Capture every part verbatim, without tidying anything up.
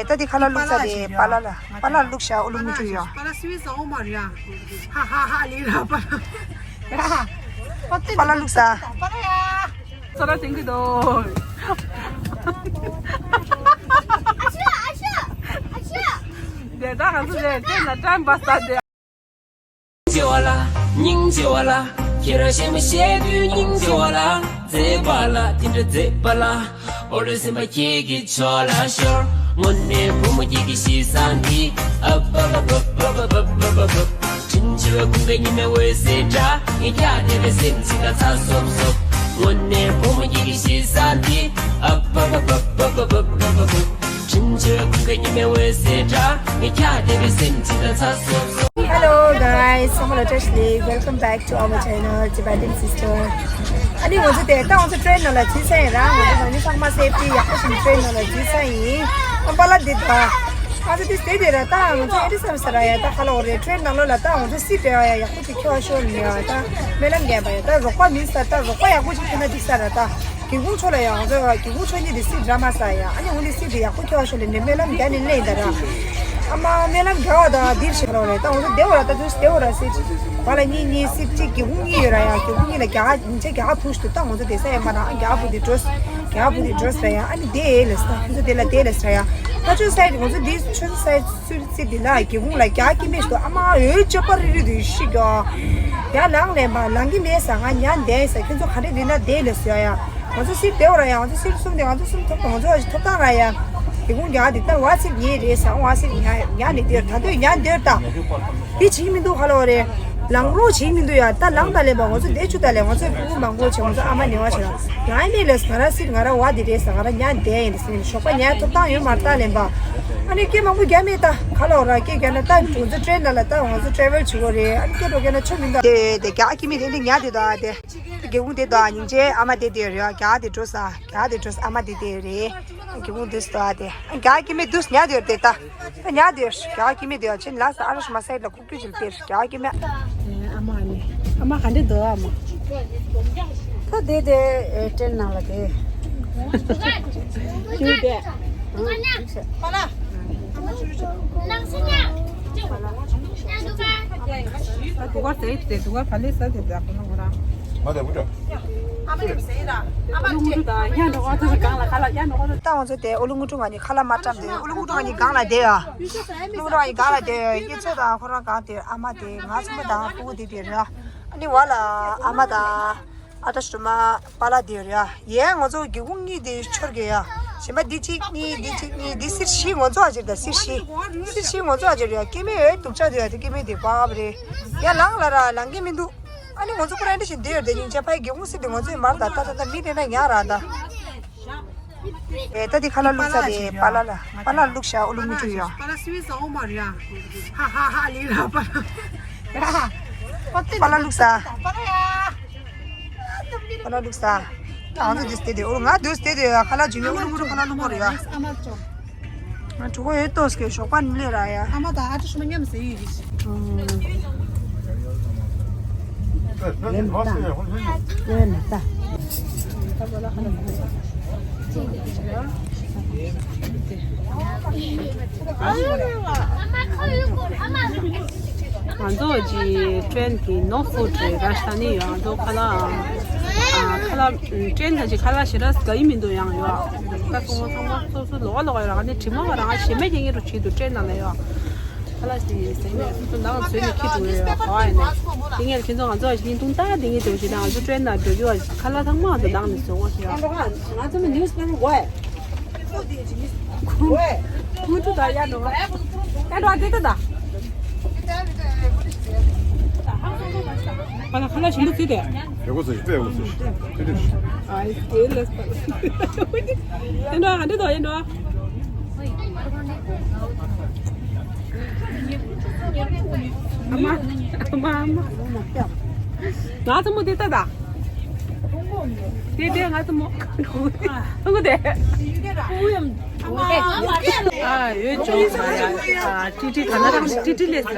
ད་དེ་ཁ་ལག་བླུགས་ཚར་དེ་པཱ་ལགས་ལ། པཱ་ལགས་བླུགས་ཤག་ཨོ་ལུ་མུ་ཀྲུ་ཡ། པཱ་ལགས་སུས་ཟ་འོ་མ་རེད་ཡ། ཧ་ཧ་ཧ་ལི་ར་པཱ་ལགས། པཱ་ལགས་བླུགས་ས། པཱ་ལགས་ཡ། ཚོ་ལ་དེང་གི་དོ། ཨ་ཤ་ཨ་ཤ་ཨ་ཤ། དེ་ད་ག་ཚོད་རེད་དེ་ན་ཀྲམ་པ་ས་དེ། སྙིང་རྗེ་བ་ལ། སྙིང་རྗེ་བ་ལ། ཁྱེད་རང་གཞན་མ་བཤད་དུས་སྙིང་རྗེ་བ་ལ། མཛེས་པ་ལ་དེ་འདྲ་མཛེས་པ་ལ། འོ་ལོ་སེམས་པ་ཁྱེད་ཀྱི་ཕྱོགས་ལ་ཤོར། དངོས་གནས་བུ་མོ་ཁྱེད་ཀྱི་གཤིས་བཟང་འདི། ཨ་བ་བ་བ། དྲིན་ཆེ་བའི་ཁུངས་སྐད་ཉི་མའི་འོད་ཟེར་འདྲ། ངས་ཀྱང་དེ་བས་སེམས་ཅི་ལ་ཚ་སོབ་སོབ། དངོས་གནས་བུ་མོ་ཁྱེད་ཀྱི་གཤིས་བཟང་འདི། ཨ་བ་བ་བ། དྲིན་ཆེ་བའི་ཁུངས་སྐད་ཉི་མའི་འོད་ཟེར་འདྲ། ངས་ཀྱང་དེ་བས་སེམས་ཅི་ལ་ཚ་སོབ་སོབ། Hello guys, ཚང་མ་ལ་བཀྲ་ཤིས་བདེ་ལེགས། Welcome back to our channel Tibetan Sister. ཨ་ནི་ང་ཚོ་དེ་ད་ང་ཚོ་ཊེན་ནང་ལ་འཛུལ་ཚར་ཡིན་ར། ང་ཚོ་ནང་མི་ཚང་མ་སེབ་ཊི་ཡག་པོ་ཞིག་ཊེན་ནང་ལ་འཛུལ་ཚར་ཡིན། ཨ་པཱ་ལགས་འདི་ད་ང་ཚོ་དེ་སྟེ་དེ་ར། ད་ང་ཚོ་ཨེ་འདྲ་བསམ་ས་ར་ཡ། ད་ཧ་ལོ་རེད། ཊེན་ནང་ལོགས་ལ་ད་ང་ཚོ་སི་ཊི་ཡ་ཡག་པོ་ཅིག་ཁྱོད་ཤོར་ནས་ཡ། ད་སྨོན་ལམ་རྒྱག་པ་ཡ། ད་རོགས་པ་མིན་ས། ད་རོགས་པ་ཡག་པོ་ཅིག་ཁྱོད་ན་འགྲིག་ས་ར། ད་སྒེའུ་ཁུང་ཕྱོགས་ལ་ཡ། ང་ཚོ་སྒེའུ་ཁུང་ཕྱོགས་གཉིས་དེ་སི་ཊི་འདྲ་མ་ས་ཡ། ཨ་ནི་འོ་འདི་སི་ཊི་ཡག་པོ་ཁྱོད་ཤོར་ནས་ནས་སྨོན་ལམ་རྒྱག་ནས་སླེབས་ཡིན་ད་ར། ཨ་མ་སྨོན་ལམ་རྒྱག་པ་ད་འདིར་ཞིག་ལོ་རེད། ད་ང་ཚོ་བདེ་བོ་ར། ད་དུས་བདེ་བོ་ར་སི་ཊི། བ་ལ་གཉིས་གཉིས་སི་ཊི་གཅིག་སྒེའུ་ཁུང་གཉིས་ཡོད་ར་ཡ། སྒེའུ་ཁུང་གཉིས་ལ་རྒྱ་གར་ཉིན་བྱེད་རྒྱ་གར་བུ་ཞིག་འདུག་ད་ང་ཚོ་བསྡད་ས་ཡ་མ་ར། རྒྱ་གར་བུ་དེ་འགྲོ། རྒྱ་གར་བུ་དེ་འགྲོ་ས་ར་ཡ། ཨ་ནི་དེ་ལས་ད་ཁྱོད་ཚོ་དེ་ལ་དེ་ལས་ས་ར་ཡ། ད་ཆུ་སའི་ང་ཚོ་དེ་ཆུ་སའི་སུད་སི་དེ་ལ་སྒེའུ་ཁུང་ལ་རྒྱ་གར་སྐྱེ་དམན་ཞིག་འདུག་ཨ་མ་འོད་ཅོ་པ་རི་རི་དུ་ཤི་ག་ཡ་ལངས་ལེན་པ་ལངས་ཀྱི་མེད་ས། ང་ཉལ་བསྡད་ས། ཁྱོད་ཚོ་ག་འདྲས་དེ་ན་དེ་ལས་ས་ཡ། ང་ཚོ་སི་ཊི་བདེ་བོ་ར་ཡ། ང་ཚོ་སི་ཊི་གསུམ་དེ་ང་ཚོ་གསུམ་ཐོབ། ང་ཚོ་ཐོབ་ཐང་ར་ཡ། དེ་ཁུངས་རྒྱག་དེ་ལྟར་བ་སི་ཊི་ཉེ་རེད་ས། བ་སི་ཊི་ཉ་ཉ་ནི་དེར་ད་དུས་ཉ་འདོར་ད། དེ་བྱེད་ཀྱི་མི་འདུག་ཧ་ལོ་རེད། ལངས་རོགས་བྱེད་ཀྱི་མི་འདུག་ཡ། ད་ལངས་ད་ལེན་པ། ང་ཚོ་བསྡད་ཆུ་ད་ལེན། ང་ཚོ་ཕྲུ་གུ་མང་པོ་བྱེད། ང་ཚོ་ཨ་མ་ཉེ་བ་བྱེད་ལ་ཡ་ནི་ལས་ང་ར་སི་ཊི་ང་ར་བ་དེ་རེད་ས། ང་ར་ཉ་འདས་ཡིན་ཟེར་ནས་ཞོགས་པ་ཉ་ཐོབ་ཐང་ཡོད་མ་རེད་ད་ལེན་པ། ཨ་ནི་སྐད་མང་པོ་རྒྱག་མེད་ད། ཁ་ལོ་ར་སྐད་རྒྱག་ན་ད་ང་ཚོ་ཊེན་ནང་ལ་ད་ང་ཚོ་ཊེ་རེ་ཝལ་བྱེད་དགོས་རེད། ཨ་ནི་སྐད་འགྲོ་རྒྱག་ན་ཆོ་མི་འདུག་དེ་དེ་རྒྱ་སྐྱེ་དམན་དེ་འདི་ཉ་དེ་ད་དེ། སྒེའུ་ཁུང་དེ་དང་སྙིང་རྗེ་ཨ་མ་དེ་དེ་རེད། རྒྱ་དེ་འགྲོ་ས། རྒྱ་དེ་འགྲོ་ས་ཨ་མ་དེ་དེ་རེད། སྒེའུ་ཁུང་དུས་དང་དེ་རྒྱ་སྐྱེ་དམན་དུས་ཉ་དེ་དེ་ད་ད་ཉ་དེ་རྒྱ་སྐྱེ་དམན་དེ་ཡང་ཕྱིན་ལ་ས། ཨ་ར་ཤི་མ་སའི་ལ་ཁུག་ཀྱུ་ཅིལ་དེ་རྒྱ་སྐྱེ་དམན། ཨ་མ་ནི་ཨ་མ་ག་འདྲ་འདུག་ཨ་མ། ད་དེ་དེ་ཊེན་ནང་ལ་དེ། ཞུ་དེ། ཨ་དུ་གར་ཟེར་ཏེ་དུ་གར་ཕ་ལེ་ས་དེ་དག་ཁོ་ན་ཁོ་རང་། ང་དེ་བུ་ཏྲ། ཨ་མ་ཡོད་ཟེར་ར། ཨ་མ་ལུ་ངུ་ཏུ་དང་ཡ་འགྲོ་ག་ཏུ་གང་ལ་ཁ་ལ་ཡ་འགྲོ་ག་ཏུ། ད་ང་ཚོ་དེ་ཨོ་ལུ་ངུ་ཏུ་ང་ནི་ཁ་ལ་མ་བཀྲམ་དེ་ཨོ་ལུ་ངུ་ཏུ་ང་ནི་གང་ལ་དེ་ཡ། ཨོ་ལུ་ངུ་ཏུ་ང་ནི་གང་ལ་དེ་ཡ། ཡེ་ཚོ་དང་ཁོ་རང་གང་དེ་ཨ་མ་དེ་ང་ཚོ་མ་དང་ཕྲུ་གུ་དེ་དེ་ར། ཨ་ནི་བ་ལ་ཨ་མ་དང་། ཨ་ཏྲ་ཤུ་མ་པཱ་ལགས་དེ་ཡོད་རེད་ཡ། ཡས་ང་ཚོ་སྒེའུ་ཁུང་གཉིས་དེ་ཤོར་གི་ཡ། གཞན་པ་འདི་གཅིག་གཉིས་འདི་གཅིག་གཉིས་འདི་སིར་བཞི་ང་ཚོ་ཨ་ཅེར་ད་སིར་བཞི། སིར་བཞི་ང་ཚོ་ཨ་ཅེར་ཡ། སྐྱེ་དམན་ཡོད་སྡུག་ཅག་དེ་ཡ། དེ་སྐྱེ་དམན་དེ་བབ་རེད་ཡ། ལངས་ལ་ར་ལངས་གི་མི་འདུག་ཨ་ནི་ང་ཚོ་ཁོ་རང་འདྲ་ཞིག་འདི་ཡོད་དེ་སྙིང་རྗེ་ཕ་ཡི་སྒེའུ་ཁུང་སིར་དེ་ང་ཚོའི་མར་ད་ད་ད་ད་མི་དེ་ན་ཉག་ར་ད། ཨེ་ད་དེ་ཁ་ལག་བླུགས་ཚར་དེ་པཱ་ལགས་ལ་པཱ་ལགས་བླུགས་ཤག་ཨོ་ལུ་མུ་ཏྲུ་ཡ། པཱ་ལགས་སུས་ཟ་འོ་མ་རེད་ཡ། ཧ་ཧ་ཧ་ལི་ར་པཱ་ལགས། པཱ་ལགས་བླུགས་ས། པཱ་ལགས་བླུགས་ས། ད་ང་ཚོ་དུས་དེ་དེ་ཨོ་ང་དུས་དེ་དེ་ཁ་ལག་བྱུང་ཡོད་ཨོ་ལུ་མུ་ཏྲུ་ཁ་ལག་བླུགས་པ་རེད་ཡ། ང་གྲོད་ཁོག་ཡོད་ཏོག་སྐད་ཞོགས་པ་ནི་སླེབས་ར་ཡ། ཨ་མ་དང་ཨ་ཅོ་ཤུ་མ་མཉམ་ཟས་ཡོད་ཀྱི་ཞིག་ལེན་མ་ད། ལེན་མ་ད། ང་ཚོ་ཅི་ཊེན་གྱི་ནོ་ཧྥུ་ཌི་རེད་ར་ཤ་ནི་ཡོད། ང་ཚོ་ཁ་ལག་ཨ་ཁ་ལག་ཊེན་ད་ཅི་ཁ་ལག་ཞེ་དྲག་དགའ་ཡི་མི་འདུག་ཡང་ཡོད། ཁ་སོང་ཚང་མ་སོ་སོ་ལོག་ལོག་ཡོད་ར། ང་ནི་དྲི་མ་བ་རང་ཞེ་མེད་ཀྱི་ངེད་རུ་བྱེད་དུ་ཊེན་ནང་ལ་ཡོད། ཁ་ལག་ཞིག་ཟས་ནས་སོ་སོ་ནང་བཟོས་ནས་ཁྱེར་འགྲོ་ཡོད་པ་བ་ཡིན་ནས། དེ་ངས་ཁྱེད་ཚོ་ང་ཚོ་བཞིན་དུང་ལྟ་དེ་ངས་དེ་བཞིན་ང་ཚོ་ཊེན་ནང་འགྲོ་རྒྱུ་བ་ཁ་ལག་ཚང་མ་ང་ཚོ་བདག་ནས་བཟོ་དགོས་ཟེར་ཡ། ང་ཚོ་མི་ནིའུ་སི་པེ་པར་གོ་ཡ། ཁུ་ཁུ་ཁྲུ་ད་ཡ་འགྲོ་བ། ཡ་འགྲོ་བ་དེ་ལྟ་ད། ཁ་ལག་ཁ་ལག་ཞིམ་པོ་བརྩིས་ཏེ། ཡག་པོ་བཟོས་ཤིག་དཔེ་ཡག་པོ་བཟོས་ཤིག་དེ་འདྲ་ཞིག་ཨ་ཨི་དེ་ལས་པ། ཡ་འགྲོ་བ་ང་འདི་དོ་ཡ་འགྲོ་བ། ཨ་མ། ཨ་མ། ཨ་མ། ང་ཚོ་མོ་དེ་ལྟ་ད། དེ་དེ་ང་ཚོ་མོ། ཨ་མ་དེ། ཨ་ཡོད་ཅོག་ཟ་ཡ། ཨ་ཏི་ཏི་ག་ན་རང་ཏི་ཏི་ལས་ཟ་ཡ།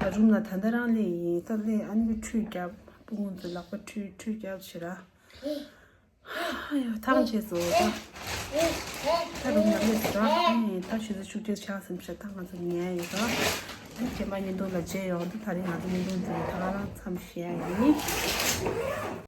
ད་རུམ་ལ་ད་ལྟ་རང་སླེབས་ཡིན། ད་སླེབས་ཨ་ནི་ཁྲུས་བརྒྱབ། སྤུ་གུ་ཚོ་ལག་པ་ཁྲུས་ཁྲུས་བརྒྱབ་བྱས་ར། ཡོ་ཐང་ཆད་སོང་། ད་ད་རུམ་ལ་སླེབས་སོང་། ཨེ་ད་ཆུ་ཚོད་བཅུ་གཅིག་ཆགས་ཟིན་པ་ཤ་ད་ང་ཚོ་ཉལ་ཡོད་ར། ཨ་རྗེས་མ་བརྙན་ཐུང་ལ་མཇལ་ཡོང་། ད་ད་རིང་ང་ཚོ་བརྙན་ཐུང་འདི་ད་ག་རང་མཚམས་བཞག་ཡིན།